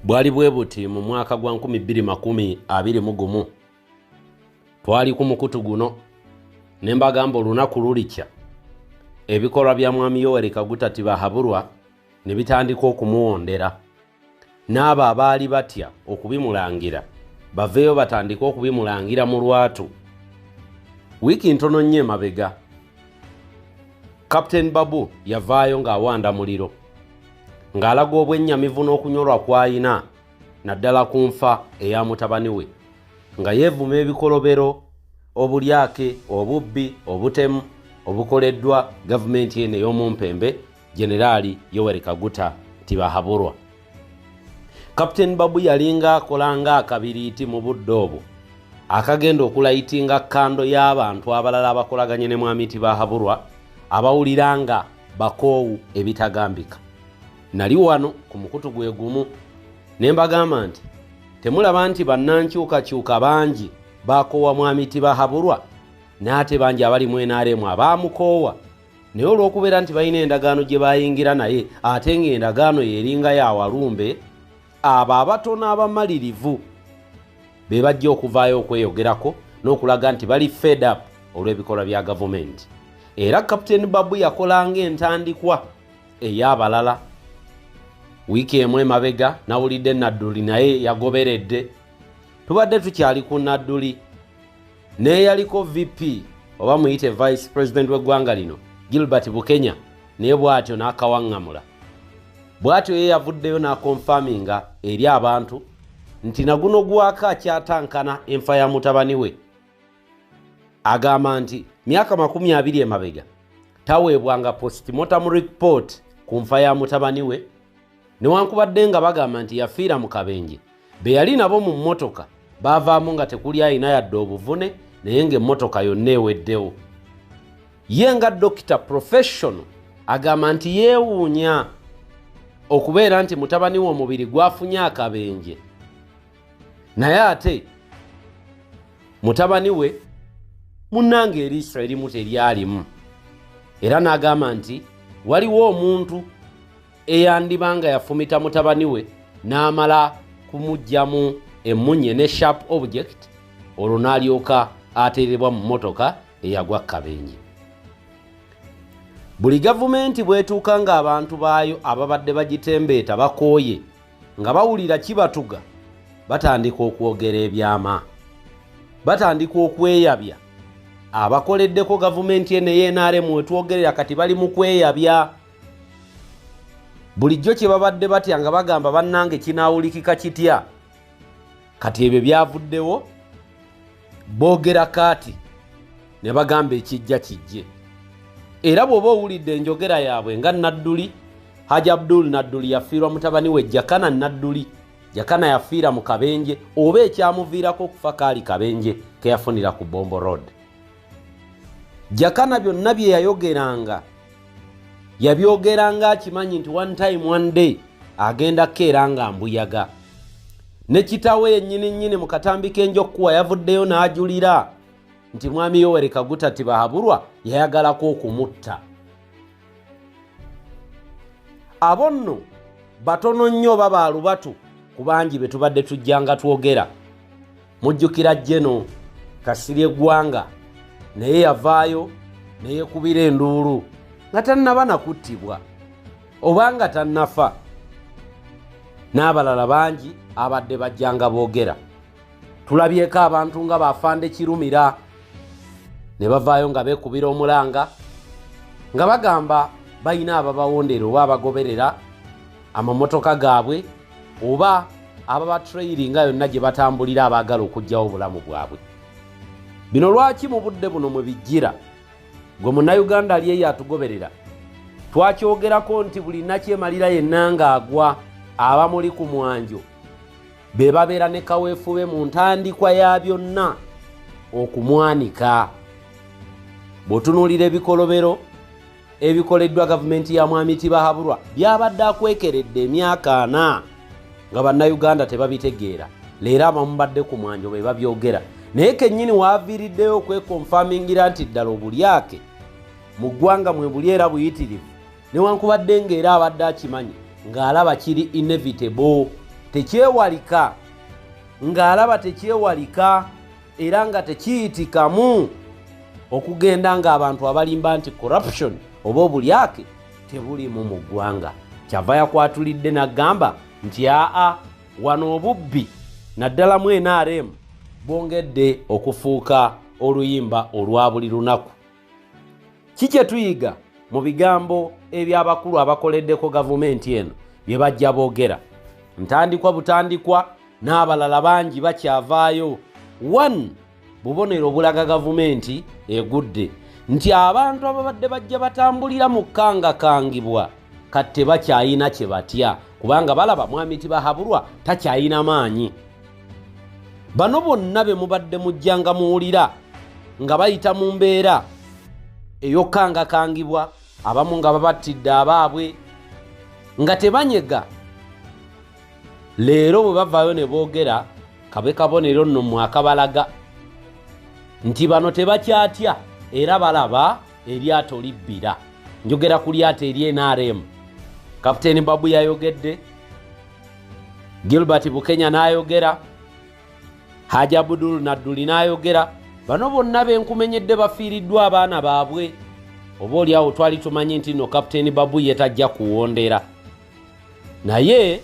Bwali bwe buti mu mwaka gwa 2021 twali ku mukutu guno ne mbagamba olunaku lulikya ebikolwa bya Mwami Yoweri Kaguta Tibuhaburwa ne bitandika okumuwondera, n'abo abaali batya okubimulangira baveeyo batandike okubimulangira mu lwatu. Wiiki ntono nnyo emabega Captain Babu yavaayo ng'awanda muliro ng'alaga obwennyamivu n'okunyolwa kw'ayina naddala ku nfa eya mutabani we, nga yeevuma ebikolobero, obulyake, obubbi, obutemu obukoleddwa gavumenti eno ey'omumpembe Generaali Yoweri Kaguta Tibuhaburwa. Captain Babu yalinga akola ng'akabiriiti mu budde obwo akagenda okulayitinga kando y'abantu abalala abakolaganye ne Mwami Tibuhaburwa abawulira nga bakoowu ebitagambika. Nali wano ku mukutu gwe gumu ne mbagamba nti temulaba nti bannankyukakyuka bangi bakoowa Mwami Tibuhaburwa, n'ate bangi abali mu NRM abaamukoowa, naye olw'okubeera nti balina endagaano gye bayingira naye ate ng'endagaano y'eringa ya walumbe, abo abatono abamalirivu be bajja okuvaayo okweyogerako n'okulaga nti bali fed up olw'ebikolwa bya gavumenti. Era Captain Babu yakolanga entandikwa ey'abalala. Wiiki emu emabega nawulidde Nadduli naye yagoberedde. Tubadde tukyali ku Nadduli n'eyaliko VP oba muyite Vice President w'eggwanga lino Gilbert Bukenya, naye bw'atyo n'akawaŋŋamula. Bw'atyo ye yavuddeyo n'akonfaminga eri abantu nti naguno gwako akyatankana enfa ya mutabani we. Agamba nti myaka 20 emabega taweebwanga postmortem report ku nfa ya mutabani we, newankubadde nga bagamba nti yafiira mu kabenje. Be yali nabo mu mmotoka baavaamu nga tekuli ayina yadde obuvune, naye ng'emmotoka yonna eweddewo. Ye nga dokita professional agamba nti yeewuunya okubeera nti mutabani we omubiri gwafunye akabenje, naye ate mutabani we munnange eriiso erimu teryalimu. Era n'agamba nti waliwo omuntu eyandibanga yafumita mutabani we n'amala kumuggyamu emmunye ne sharp object, olwo n'alyoka ateerebwa mu mmotoka eyagwa kabenje. Buli gavumenti bw'etuuka ng'abantu baayo ababadde bagitembeeta bakooye nga bawulira kibatuga, batandika okwogera ebyama, batandika okweyabya. Abakoleddeko gavumenti eno ey'NRM wetwogerera kati bali mu kweyabya. Bulijjo kye babadde batya nga bagamba bannange kinaawulikika kitya, kati ebyo byavuddewo, boogera kaati ne bagamba ekijja kijje. Era bw'oba owulidde enjogera yaabwe nga Nadduli, Haji Abdul Nadduli yafiirwa mutabani we Jakana Nadduli. Jakana yafiira mu kabenje, oba ekyamuviirako okufa kaali kabenje ke yafunira ku Bombo Road. Jakana byonna bye yayogeranga yabyogeranga akimanyi nti one time one day agenda kukeera nga mbuyaga. Ne kitaawe yennyini nnyini mu katambi k'enjokkuwa yavuddeyo n'ajulira nti Mwami Yoweri Kaguta Tibuhaburwa yayagalako okumutta. Abo nno batono nnyo oba baalubatu ku bangi be tubadde tujjanga twogera. Mujjukira Jeno Kasirye Ggwanga naye yavaayo ne yeekubira enduulu nga tannaba nakuttibwa oba nga tannafa. N'abalala bangi abadde bajjanga boogera. Tulabyeko abantu nga bafande Kirumira ne bavaayo nga beekubira omulanga nga bagamba balina ababawondera oba abagoberera amamotoka gaabwe oba ababatrayiringa yonna gye batambulira abaagala okuggyawo obulamu bwabwe. Bino lwaki mu budde buno mwe bijjira? Gwe Munnayuganda ali eyo atugoberera, twakyogerako nti buli nakyemalira yenna ng'agwa abamuli ku mwanjo be babeera ne kaweefube mu ntandikwa ya byonna okumwanika. Bw'otunuulira ebikolobero ebikoleddwa gavumenti ya Mwami Tibuhaburwa byabadde akwekeredde emyaka 4 nga Bannayuganda tebabitegeera, leero abamubadde ku mwanjo be babyogera. Naye kennyini waaviiriddeyo okwekonfamingira nti ddala obulyake mu ggwanga mwe buli era buyitirivu, newankubadde ng'era abadde akimanyi ng'alaba kiri inevitable Tekyewalika, ng'alaba tekyewalika era nga tekiyitikamu okugenda ng'abantu abalimba nti corruption oba obulyake tebulimu mu ggwanga. Kyava yakwatulidde n'agamba nti aa, wano obubbi naddala mu NRM bwongedde okufuuka oluyimba olwa buli lunaku. Ki kye tuyiga mu bigambo eby'abakulu abakoleddeko gavumenti eno bye bajja boogera? Ntandikwa butandikwa, n'abalala bangi bakyavaayo. One, bubonero obulaga gavumenti egudde nti abantu ababadde bajja batambulira mu kkangakangibwa kati tebakyayina kye batya, kubanga balaba Mwami Tibahaburwa takyayina maanyi. Bano bonna be mubadde mujjanga muwulira nga bayita mu mbeera ey'okkangakangibwa, abamu nga babattidde abaabwe nga tebanyega, leero bwe bavaayo ne boogera kabe kabonero nno mmwe akabalaga nti bano tebakyatya era balaba eryato libbira. Njogera ku lyato eri NRM. Kapiteeni Babu yayogedde, Gilbert Bukenya n'ayogera, Haji Abdul Nadduli n'ayogera. Bano bonna benkumenyedde bafiiriddwa abaana baabwe. Oba oliawo twali tumanyi nti nno Kapiteeni Babu ye tajja kuwondera, naye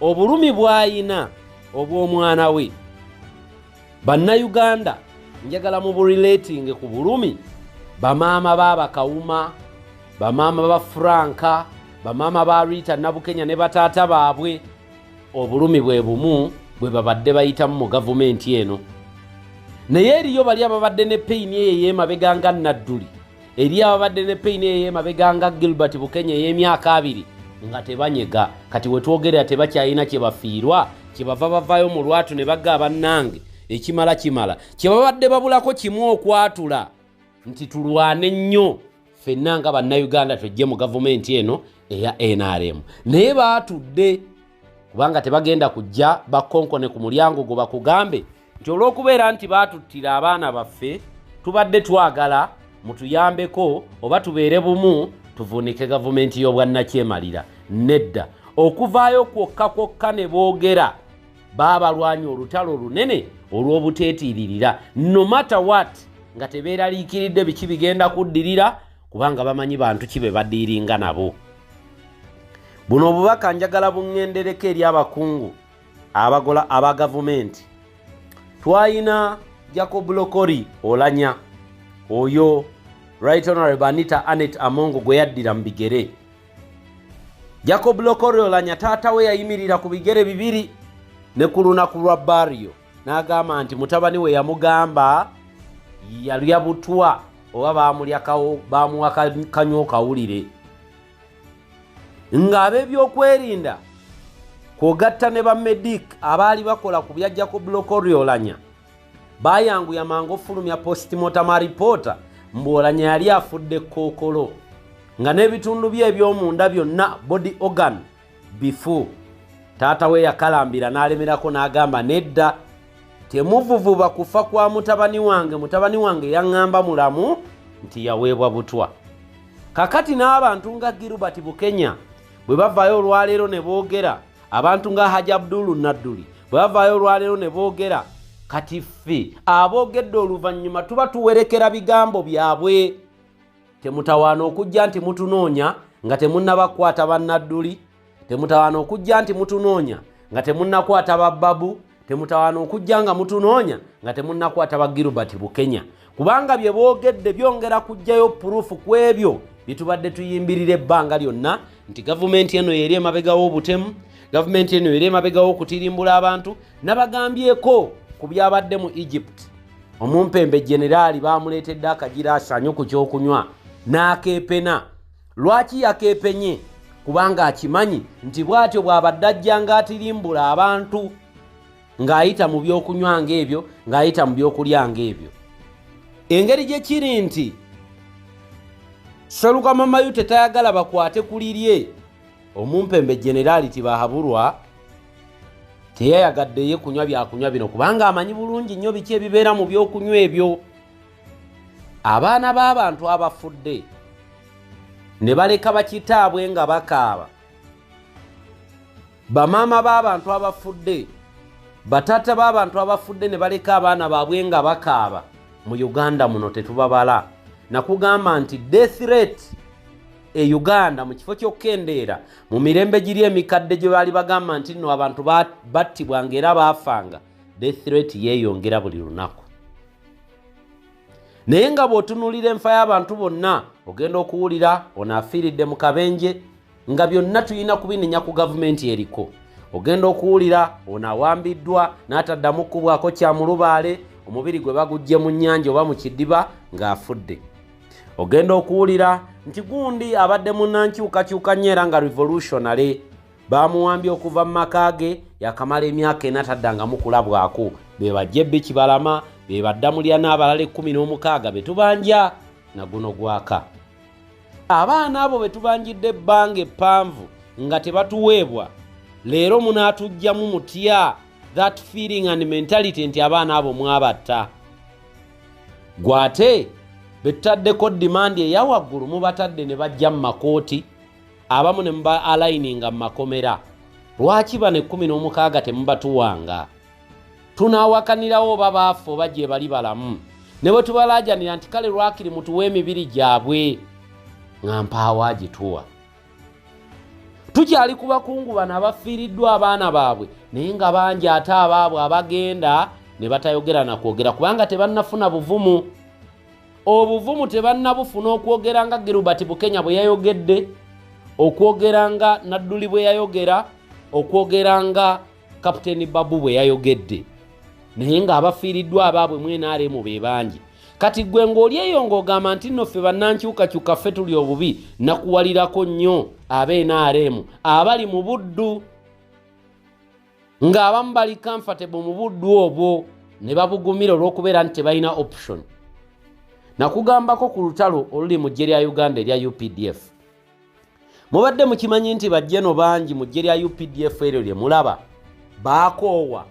obulumi bw'ayina obw'omwana we, Bannayuganda njagala mu burelating ku bulumi bamaama b'Abakawuma, bamaama ba Franka, bamaama ba Rita Nabukenya ne bataata baabwe. Obulumi bwe bumu bwe babadde bayitamu mu gavumenti eno. Naye eriyo bali ababadde ne peyini eyo ey'emabega nga Nadduli, eri ababadde ne peyini eyo ey'emabega nga Gilbert Bukenya ey'emyaka 2 nga tebanyega. Kati we twogerera tebakyalina kye bafiirwa, kye bava bavaayo mu lwatu ne bagga bannange ekimala kimala. Kye babadde babulako kimu, okwatula nti tulwane nnyo ffenna nga Bannayuganda twejje mu gavumenti eno eya NRM. Naye baatudde kubanga tebagenda kujja bakonkone ku mulyango gwe bakugambe nti olw'okubeera nti baatuttira abaana baffe tubadde twagala mutuyambeko oba tubeere bumu tuvuunike gavumenti y'obwannakyemalira. Nedda, okuvaayo kwokka kwokka ne boogera baabalwanya olutalo olunene olw'obuteetiiririra no matter what, nga tebeeraliikiridde biki bigenda kuddirira, kubanga bamanyi bantu ki be badiiringa nabo. Buno obubaka njagala buŋŋendereko eri abakungu abagola aba gavumenti. Twayina Jacob Lokori Olanya, oyo Right Honorable Anita Annet Amongo gwe yaddira mu bigere. Jacob Lokori Olanya taata we yayimirira ku bigere bibiri ne ku lunaku lwa Bario n'agamba nti mutabani we yamugamba yalya butwa oba baamuwa kanywa kawulire. Ng'ab'ebyokwerinda kw'ogatta ne bamedic abaali bakola ku bya Jacob Lokori Olanya bayanguya mangu ofulumya postmortem report mbu Olanya yali afudde kookolo, nga n'ebitundu bye eby'omunda byonna body organ bifu. Taata we yakalambira n'alemerako n'agamba nedda, temuvuvuba kufa kwa mutabani wange, mutabani wange yaŋŋamba mulamu nti yaweebwa butwa. Kakati n'abantu nga Gilbert Bukenya bwe bavaayo olwaleero ne boogera, abantu nga Haji Abdul Nadduli bwe bavaayo olwaleero ne boogera, kati ffe aboogedde oluvannyuma tuba tuwerekera bigambo byabwe. Temutawaana okujja nti mutunoonya nga temunnabakwata bannadduli, temutawaana okujja nti mutunoonya nga temunnakwata babbabu, temutawaana okujja nga mutunoonya nga temunnakwata ba Gilbert Bukenya, kubanga bye boogedde byongera kuggyayo puruufu ku ebyo bye tubadde tuyimbirira ebbanga lyonna nti gavumenti eno yeri emabega w'obutemu, gavumenti eno yeri emabega w'okutirimbula abantu. Nabagambyeko ku byabadde mu Egypt, omumpembe generaali bamuleetedde akagira asanyu ku kyokunywa n'akeepena. Lwaki yakeepenye? Kubanga akimanyi nti bw'atyo bw'abadde ajja ng'atirimbula abantu ng'ayita mu byokunywa ng'ebyo, ng'ayita mu byokulya ng'ebyo. Engeri gye kiri nti Sserukama Mayute tayagala bakwate ku lirye, omumpembe generaali Tibahaburwa teyayagaddeyo kunywa byakunywa bino kubanga amanyi bulungi nnyo biki ebibeera mu byokunywa ebyo. Abaana b'abantu abafudde ne baleka bakitaabwe nga bakaaba, Bamaama b'abantu abafudde, bataata b'abantu abafudde ne baleka abaana baabwe nga bakaaba mu Uganda muno tetubabala. Nakugamba nti death rate e Uganda mu kifo ky'okukendeera mu mirembe giri emikadde gye baali bagamba nti nno abantu battibwanga era baafanga, death rate yeeyongera buli lunaku. Naye nga bw'otunuulira enfa y'abantu bonna ogenda okuwulira ono afiiridde mu kabenje, nga byonna tulina kubinenya ku gavumenti eriko. Ogenda okuwulira ono awambiddwa n'ataddamu kkubwako kya mulubaale, omubiri gwe baguggye mu nnyanja oba mu kidiba ng'afudde. Ogenda okuwulira nti gundi abadde munnankyukakyuka nnyo era nga revolutionary, bamuwambye okuva mu maka ge yakamala emyaka 4 taddangamu kulabwako. Be bajje Kibalama, be baddamulya n'abalala 16 be tubanja na guno gwaka. Abaana abo be tubanjidde ebbanga eppanvu nga tebatuweebwa, leero munaatujjamu mutya that feeling and mentality nti abaana abo mwabatta? Gwate betutaddeko demand eya waggulu, mubatadde ne bajja mu makooti, abamu ne muba aligninga mu makomera. Lwaki bano 16 temubatuwanga? Tunaawakanirawo oba baafa oba gye bali balamu, ne bwe tubalaajanira nti kale lwakiri mutuwe emibiri gyabwe, nga mpaawo agituwa. Tukyali ku bakungu bano abafiiriddwa abaana baabwe, naye nga bangi ate abaabwe abagenda ne batayogera na kwogera kubanga tebannafuna buvumu. Obuvumu tebannabufuna okwogera nga Gilbert Bukenya bwe yayogedde, okwogera nga Nadduli bwe yayogera, okwogera nga Kapiteeni Babu bwe yayogedde. Naye ng'abafiiriddwa abaabwe mu NRM be bangi. Kati ggwe ng'oli eyo ng'ogamba nti nno ffe bannankyukakyuka ffe tuli obubi, nakuwalirako nnyo ab'e NRM abali mu buddu, ng'abamu bali comfortable mu buddu obwo ne babugumira olw'okubeera nti tebalina option. Nakugambako ku lutalo oluli mu ggye lya Uganda erya UPDF. Mubadde mukimanyi nti bajjeno bangi mu ggye lya UPDF eryo lye mulaba baakoowa,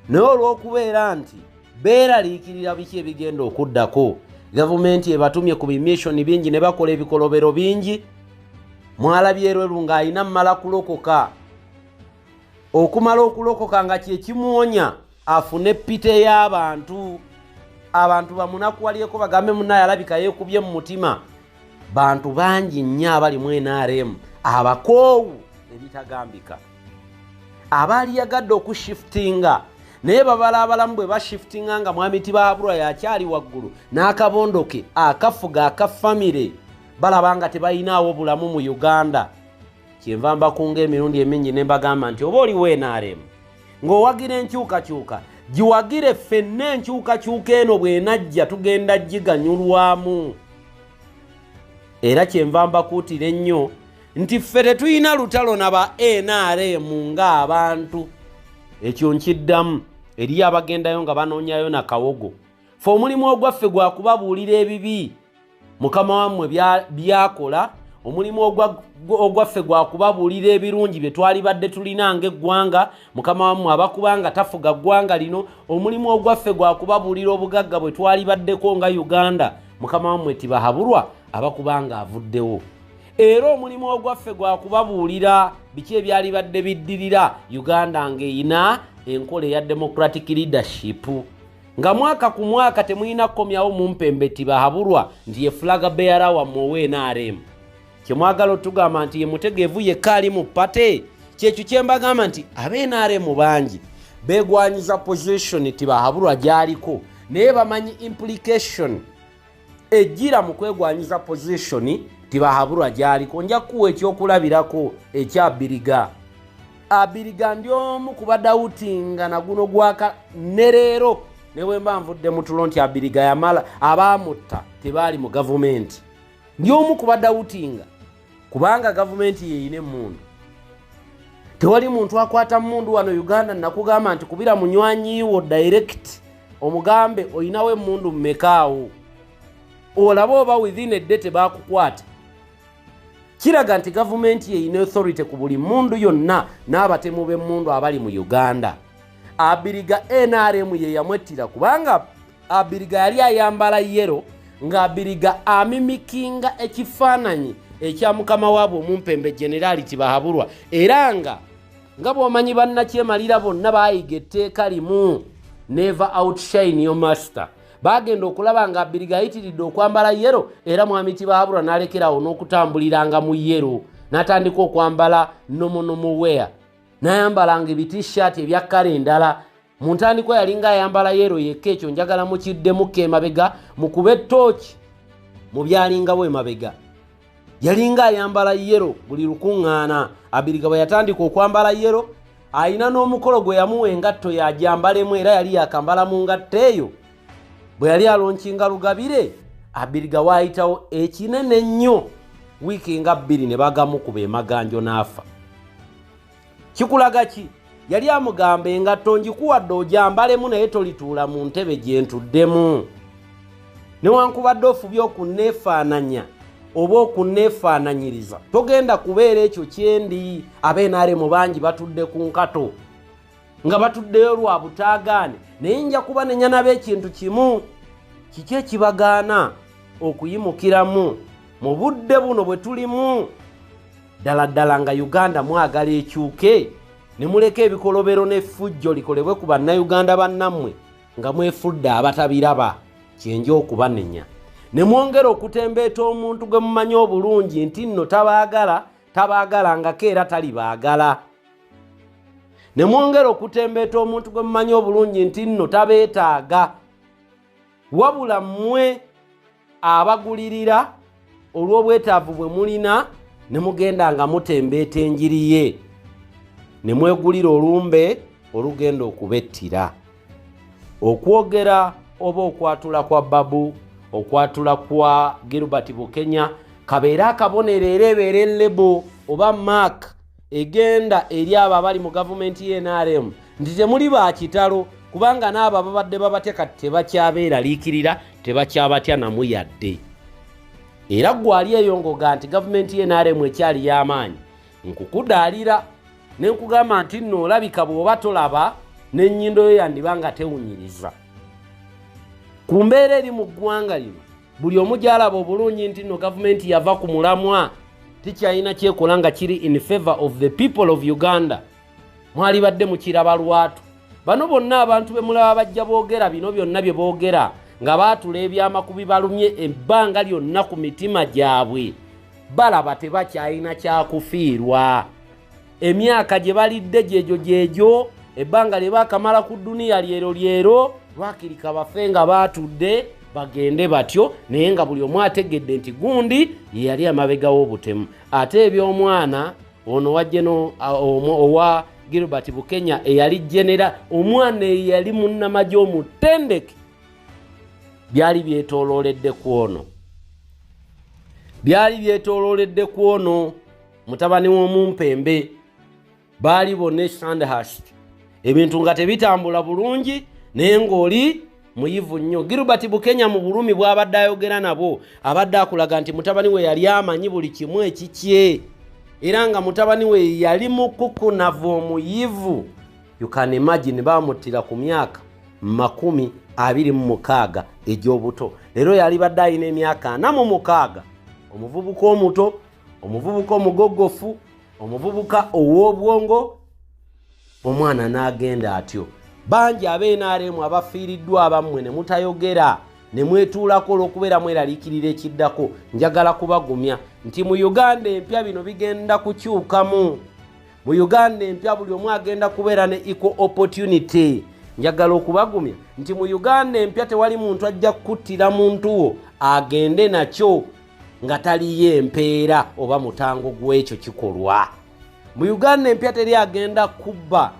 naye olw'okubeera nti beeraliikirira biki ebigenda okuddako, gavumenti ebatumye ku bimishoni bingi ne bakola ebikolobero bingi. Mwalabye Erweru ng'alina mmala kulokoka, okumala okulokoka nga kye kimuwonya afune pite y'abantu. Abantu bamunakuwalyeko bagambe munnaye alabika yeekubye mu mutima. Bantu bangi nnyo abali mu NRM abakoowu ebitagambika, abaali yagadde okushiftinga, naye babala abalamu bwe bashiftinga nga Mwami Tibahaburwa yakyali waggulu n'akabondo ke akafuga akafamire, balaba nga tebalinaawo bulamu mu Uganda. Kyenva mbakunga emirundi emingi ne mbagamba nti oba oli NRM ng'owagira enkyukakyuka, giwagire ffenna enkyukakyuka eno bw'enajja tugenda giganyulwamu. Era kyenva mbakuutira ennyo nti ffe tetulina lutalo na ba NRM ng'abantu. Ekyo nkiddamu eriyo abagendayo nga banoonyayo na kawogo. Ffe omulimu ogwaffe gwa kubabuulira ebibi mukama wammwe byakola, omulimu ogwaffe gwa kubabuulira ebirungi bye twalibadde tulina ng'eggwanga, mukama wammwe abakubanga tafuga ggwanga lino. Omulimu ogwaffe gwa kubabuulira obugagga bwe twalibaddeko nga Uganda, mukama wammwe Tibahaburwa abakubanga avuddewo. Era omulimu ogwaffe gwa kubabuulira biki ebyalibadde biddirira Uganda ng'eyina enkola eya democratic leadership, nga mwaka ku mwaka temulina kukomyawo mumpembe Tibahaburwa nti ye flag bearer wammwe owa NRM. Kyemwagala otugamba nti ye mutegeevu yekka ali mu pate, kyekyo kye mbagamba nti ab'e NRM bangi beegwanyiza position Tibahaburwa gy'aliko, naye bamanyi implication ejjira mu kwegwanyiza position Tibahaburwa gy'aliko. Nja kuwa ekyokulabirako ekya Abiriga. Abiriga ndi omu ku badawutinga na guno gwaka ne leero ne bwe mba nvudde mu tulo nti Abiriga yamala abaamutta tebaali mu gavumenti. Ndi omu ku badawutinga kubanga gavumenti yeeyina emmundu. Tewali muntu akwata mmundu wano Uganda. Nakugamba nti kubira munywanyi wo direct omugambe oyinawo emmundu mmekaawo, olaba oba within a day tebakukwata. Kiraga nti gavumenti yeeyina authority ku buli mmundu yonna n'abatemu b'emmundu abali mu Uganda. Abiriga NRM ye yamwettira kubanga Abiriga yali ayambala yero, nga Abiriga amimikinga ekifaananyi ekya mukama waabwe omumpembe Generali Tibahaburwa, era nga Nga bw'omanyi bannakyemalira bonna baayiga etteeka limu, never outshine your master. Bagenda okulaba nga Abiriga ayitiridde okwambala yellow, era mwami Tibahabulwa n'alekerawo n'okutambuliranga mu yellow, n'atandika okwambala normal wear, n'ayambalanga ebitishaati ebya kkala endala. Mu ntandikwa yalinga ayambala yellow yekka. Ekyo njagala mukiddemukko emabega, mukube ttooki mu byalingawo emabega. Yalinga ayambala yellow buli lukuŋŋaana. Abiriga bwe yatandika okwambala yellow, ayina n'omukolo gwe yamuwa engatto yagyambalemu, era yali yakambala mu ngatto eyo bwe yali alaunchinga Lugabire. Abiriga waayitawo ekinene ennyo wiiki nga 2 ne bagamukuba emaganjo n'afa. Kikulaga ki? Yali amugamba engatto ngikuwadde ogyambalemu, naye tolituula mu ntebe gye ntuddemu. Newankubadde ofubye okunneefaananya oba okunneefaananyiriza, togenda kubeera ekyo kyendi. Ab'NRM bangi batudde ku nkato nga batuddeyo lwa butaagaane, naye nja kubanenya n'ab'ekintu kimu. Kiki ekibagaana okuyimukiramu mu budde buno bwe tulimu? Ddala ddala nga Uganda mwagala ekyuke, ne muleka ebikolobero n'effujjo likolebwe ku bannayuganda bannammwe nga mwefudde abatabiraba. Kyenja okubanenya. Ne mwongera okutembeeta omuntu gwe mumanyi obulungi nti nno tabaagala, tabaagalangako era talibaagala. Ne mwongera okutembeeta omuntu gwe mumanyi obulungi nti nno tabeetaaga, wabula mmwe abagulirira olw'obwetaavu bwe mulina, ne mugenda nga mutembeeta enjiri ye, ne mwegulira olumbe olugenda okubettira. Okwogera oba okwatula kwa Babu, okwatula kwa Gilbert Bukenya kabeere akabonero, era ebeere label oba mark egenda eri abo abali mu gavumenti y'NRM nti temuli ba kitalo, kubanga n'abo ababadde babatya kati tebakyabeeraliikirira, tebakyabatya namu yadde. Era gwali eyo ng'oga nti gavumenti y'NRM ekyali y'amaanyi, nkukudaalira ne nkugamba nti nno olabika bw'oba tolaba n'ennyindo yo yandiba nga tewunyiriza. Ku mbeera eri mu ggwanga lino, buli omu gy'alaba obulungi nti nno gavumenti yava ku mulamwa, tikyalina kyekola nga kiri in favor of the people of Uganda. Mwalibadde mukiraba lwatu. Bano bonna abantu be mulaba bajja boogera bino byonna bye boogera nga baatula ebyama ku bibalumye ebbanga lyonna ku mitima gyabwe, balaba tebakyalina kyakufiirwa. Emyaka gye balidde gyegyo gyegyo, ebbanga lye baakamala ku dduniya lyero lyero, lwakirika bafe nga baatudde bagende batyo, naye nga buli omu ategedde nti gundi ye yali amabega w'obutemu. Ate eby'omwana ono wa Geno, owa Gilbert Bukenya eyali genera, omwana eyali munnamagye omutendeke, byali byetoolooledde ku ono, byali byetoolooledde ku ono mutabani w'omumpembe. Baali bonna e Sandhurst, ebintu nga tebitambula bulungi, naye ng'oli muyivu nnyo. Gilbert Bukenya mu bulumi bw'abadde ayogera nabo, abadde akulaga nti mutabani we yali amanyi buli kimu ekikye, era nga mutabani we yali mukukunavu omuyivu. You can imagine, baamuttira ku myaka 26 egy'obuto. Leero yali badde alina emyaka 46, omuvubuka omuto, omuvubuka omugogofu, omuvubuka ow'obwongo. Omwana n'agenda atyo. Bangi ab'NRM abafiiriddwa abammwe ne mutayogera, ne mwetuulako olw'okubeera mweraliikirira ekiddako. Njagala kubagumya nti mu Uganda empya bino bigenda kukyukamu. Mu Uganda empya buli omu agenda kubeera ne equal opportunity. Njagala okubagumya nti mu Uganda empya tewali muntu ajja kukuttira muntu wo agende nakyo nga taliyo empeera oba mutango gw'ekyo kikolwa. Mu Uganda empya teri agenda kubba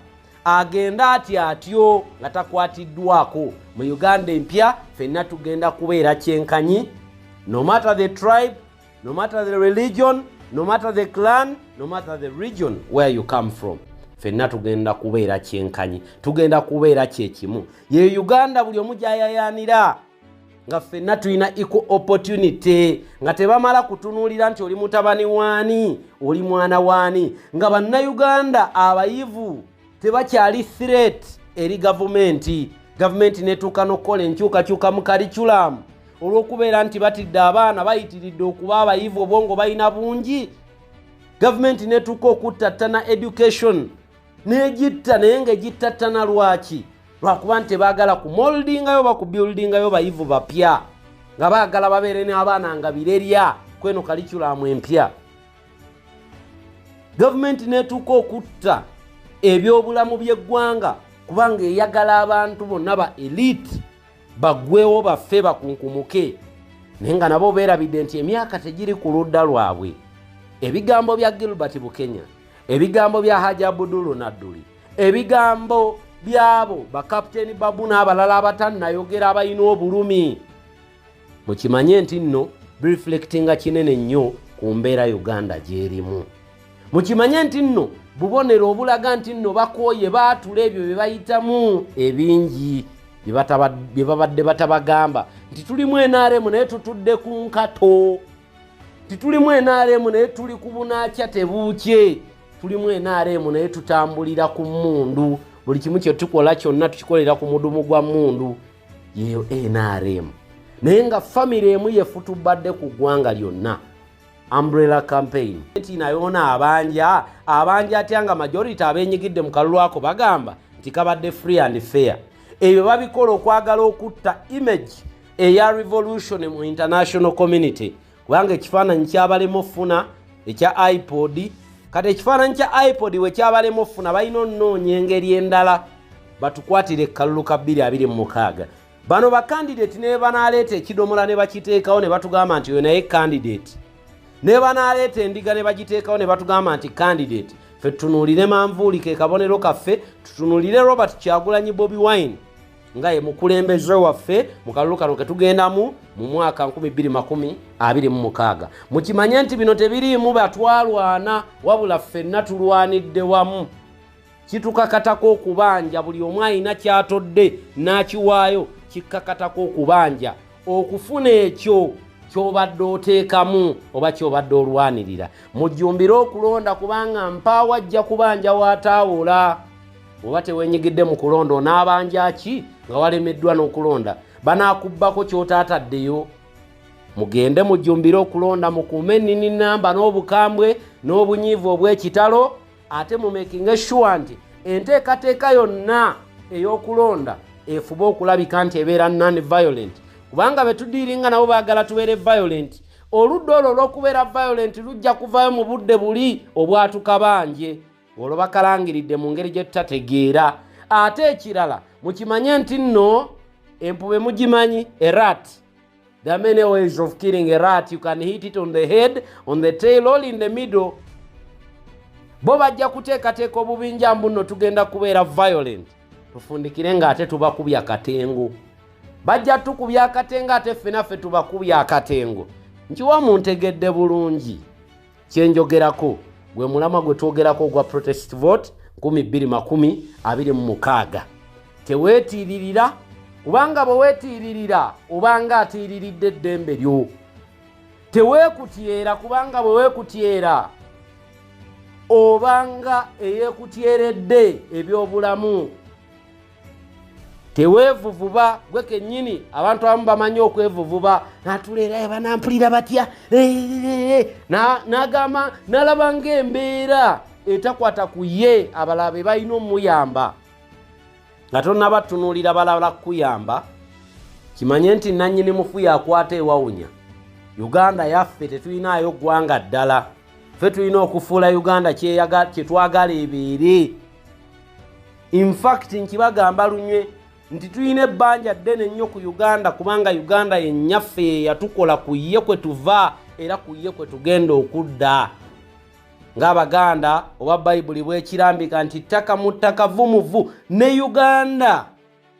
agenda atya atyo nga takwatiddwako. Mu Uganda empya ffenna tugenda kubeera kyenkanyi, no matter the tribe, no matter the religion, no matter the clan, no matter the region where you come from. Ffenna tugenda kubeera kyenkanyi, tugenda kubeera kyekimu. Ye Uganda buli omu gy'ayayaanira, nga ffenna tulina equal opportunity, nga tebamala kutunuulira nti oli mutabani waani, oli mwana waani, nga bannayuganda abayivu tebakyali threat eri gavumenti. Gavumenti netuuka n'okukola enkyukakyuka mu curriculum olw'okubeera nti batidde abaana bayitiridde okuba abayivu, obwongo balina bungi. Gavumenti netuuka okuttattana education. N'egitta naye ng'egittattana lwaki? Lwakuba nti tebaagala kumoldingayo bakubuildingayo bayivu bapya, nga baagala babeere n'abaana nga birerya kweno curriculum empya. Gavumenti n'etuuka okutta ebyobulamu by'eggwanga kubanga eyagala abantu bonna ba elite baggwewo baffe bakunkumuke, naye nga nabo beerabidde nti emyaka tegiri ku ludda lwabwe. Ebigambo bya Gilbert Bukenya, ebigambo bya Haji Abdul Nadduli, ebigambo byabo bakapiteeni Babu n'abalala abatannayogera abalina obulumi, mukimanye nti nno bireflectinga kinene nnyo ku mbeera Uganda gy'erimu. Mukimanye nti nno bubonero obulaga nti nno bakooye baatula ebyo bye bayitamu ebingi bye babadde batabagamba nti tulimu NRM naye tutudde ku nkato, nti tulimu NRM naye tuli ku bunaakya tebuukye, tulimu NRM naye tutambulira ku mmundu, buli kimu kye tukola kyonna tukikolera ku mudumu gwa mmundu. Yeyo NRM. Naye nga famire emu yefutubadde ku ggwanga lyonna. Umbrella campaign nti naye abanja abanja atya nga majority abeenyigidde mu kalulu ako bagamba nti kabadde free and fair. Ebyo babikola okwagala okutta image eya revolution mu international community, kubanga ekifaananyi kyabalema ofuna ekya iPod. Kati ekifaananyi kya iPod we kyabalema ofuna, balina onoonya engeri endala batukwatire ekkalulu ka 2026. Bano bakandidate ne banaaleeta ekidomola ne bakiteekawo ne batugamba nti oyo naye candidate, ne banaaleeta endiga ne bagiteekawo ne batugamba nti candidate. Ffe tutunuulire manvuuli ke kabonero kaffe, tutunuulire Robert Kyagulanyi Bobi Wine nga ye mukulembeze waffe mu kalulu kano ke tugendamu mu mwaka 2026. Mukimanye nti bino tebiriimu batwalwana, wabula ffenna tulwanidde wamu. Kitukakatako okubanja, buli omu alina kyatodde n'akiwaayo, kikkakatako okubanja okufuna ekyo ky'obadde oteekamu oba ky'obadde olwanirira. Mujjumbire okulonda kubanga mpaawo ajja kubanja w'ataawola. Oba teweenyigidde mu kulonda onaabanja ki nga walemeddwa n'okulonda? Banaakubbako ky'otaataddeyo. Mugende mujjumbire okulonda, mukuume ennini namba n'obukambwe n'obunyiivu obw'ekitalo, ate mumakinge sure nti enteekateeka yonna ey'okulonda efube okulabika nti ebeera non violent, kubanga be tudiiringa nabo baagala tubeere violent. Oludda olwo olw'okubeera violent lujja kuvaayo mu budde buli obwatukabanje, olwo bakalangiridde mu ngeri gye tutategeera. Ate ekirala mukimanye nti nno empube mugimanyi, a rat. There are many ways of killing a rat. You can hit it on the head, on the tail, or in the middle. Bo bajja kuteekateeka obubinja mbu nno tugenda kubeera violent, tufundikire ng'ate tubakubya akatengo. Bajja tukubya akatengo ate ffe naffe tubakubya akatengo. Nkiwa muntegedde bulungi kyenjogerako, gwe mulamwa gwe twogerako ogwa protest vote 2026. Teweetiiririra, kubanga bwe weetiiririra obanga atiiriridde eddembe lyo. Teweekutyera, kubanga bwe weekutyera obanga eyeekutyeredde ebyobulamu. Teweevuvuba gwe kennyini. Abantu abamu bamanyi okwevuvuba, n'atuleera banampulira batya, n'agamba n'alaba ng'embeera etakwata ku ye, abalala be balina omuyamba. Nga tonnaba tunuulira balala kukuyamba, kimanye nti nannyini mufu yakwata ewawunya. Uganda yaffe, tetulinayo ggwanga ddala. Ffe tulina okufuula Uganda kye twagala ebeere. Infact nkibagamba lunywe nti tulina ebbanja ddene nnyo ku Uganda, kubanga Uganda yennyaffe, yatukola, ku ye kwe tuva era ku ye kwe tugenda okudda ng'Abaganda, oba Bayibuli bwekirambika nti ttaka mu ttaka vumuvu. Ne Uganda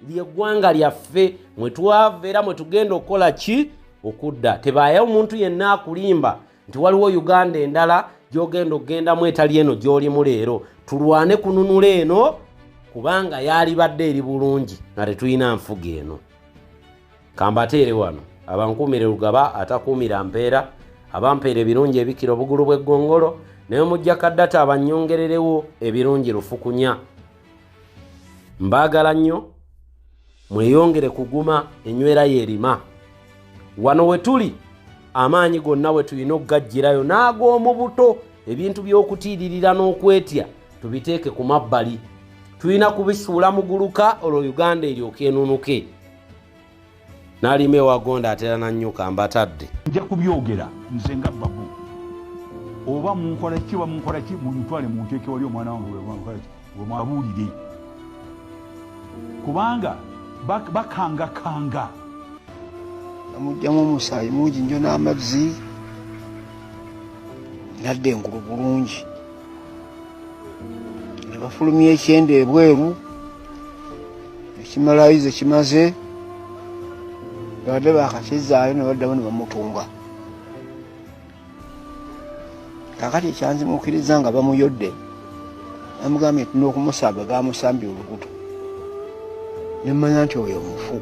lyeggwanga lyaffe mwe twava era mwe tugenda okukola ki? Okudda. Tebaayo omuntu yenna akulimba nti waliwo Uganda endala gy'ogenda okugendamu etali eno gy'olimu leero. Tulwane kununula eno, kubanga yalibadde eri bulungi nga tetulina nfuga eno. Kambateere wano abankuumire lugaba atakuumira mpeera, abampeera ebirungi ebikira obugulu bw'eggongolo, naye mujja kaddata abanyongererewo ebirungi lufukunya. Mbaagala nnyo, mweyongere kuguma, enywera yerima. Wano we tuli amaanyi gonna we tulina okugajjirayo n'ag'omu buto. Ebintu by'okutiiririra n'okwetya Tubiteeke ku mabbali, tulina kubisuula muguluka olwo Uganda eryoke enunuke. N'alima ewagonda atera nannyuka mbatadde. Nja kubyogera nze nga Babu, oba munkola ki oba munkola ki, muntwale munteeke wali omwana wange wemwabuulire, kubanga bakangakanga. Bamugyamu omusaayi mungi nnyo n'amazzi, nadda engulu bulungi, ne bafulumya ekyenda ebweru, ekimalayo ze kimaze, babadde bakakizaayo ne baddamu ne bamutunga. Kaakati ekyanzimuukiriza nga bamuyodde, bamugambye nti n'okumusamba bamusambye olubuto, ne mmanya nti oyo mufu.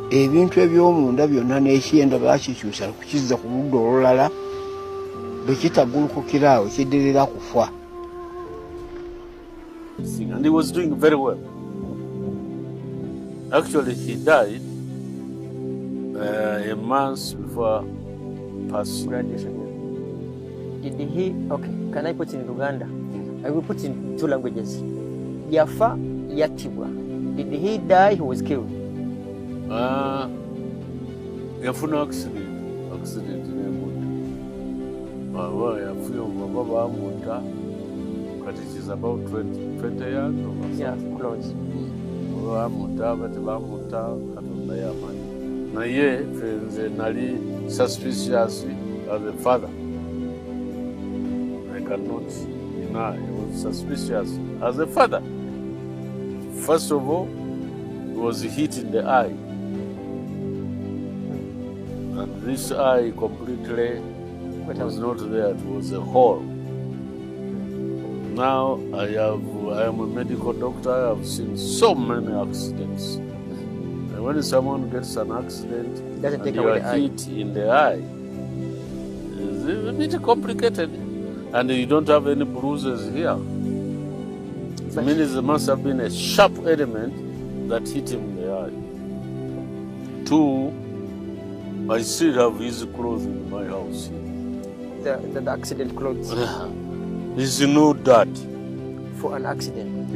Ebintu eby'omunda byonna n'ekyenda bakikyusa kukizza ku ludda olulala, bwe kitaggulukukira awo kiddirira kufa. And he was doing very well. Actually, he died a month before passing. Graduation. Did he? Okay, can I put it in Luganda? I will put in two languages. Yafa yattibwa. Did he die? He was killed. Yafuna accident nemutta. Aba yafuye oba bamutta, kati she's about 20 years or Yeah, close. Oba bamutta oba tebamutta, Katonda yamanyi. Naye ffe nze nali suspicious as a father. I cannot deny I was suspicious as a father. First of all, he was hit in the eye, and this eye completely What was else? not there. It was a hole. Now I am a medical doctor. I have seen so many accidents. And when someone gets an accident Doesn't and take you away are the eye. hit in the eye, it's a bit complicated. And you don't have any bruises here. It But means there must have been a sharp element that hit him in the eye. Two, I still have his clothes in my house. The accident clothes. There's no dirt. For an accident.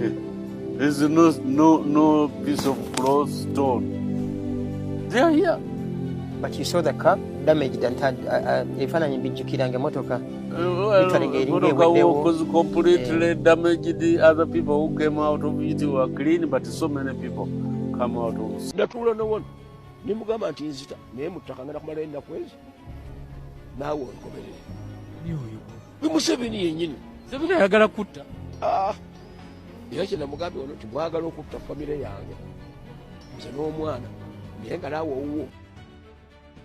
There's no piece of cloth torn. They are here. But you saw the car damaged and had ebifaananyi mbijjukira nga emmotoka literally ng'eringa Motoka eweddewo. was completely damaged. The other people who came out of it were clean, but so many people come out of Natuula nowano nemugamba nti nzita naye mu ttaka ngenda kumalayo ennaku ezi naawe ongoberere. Museveni yennyini. Museveni ayagala kutta. Ah, era kye namugambye ono nti mwagala okutta famire yange nze n'omwana naye nga naawe owuwo.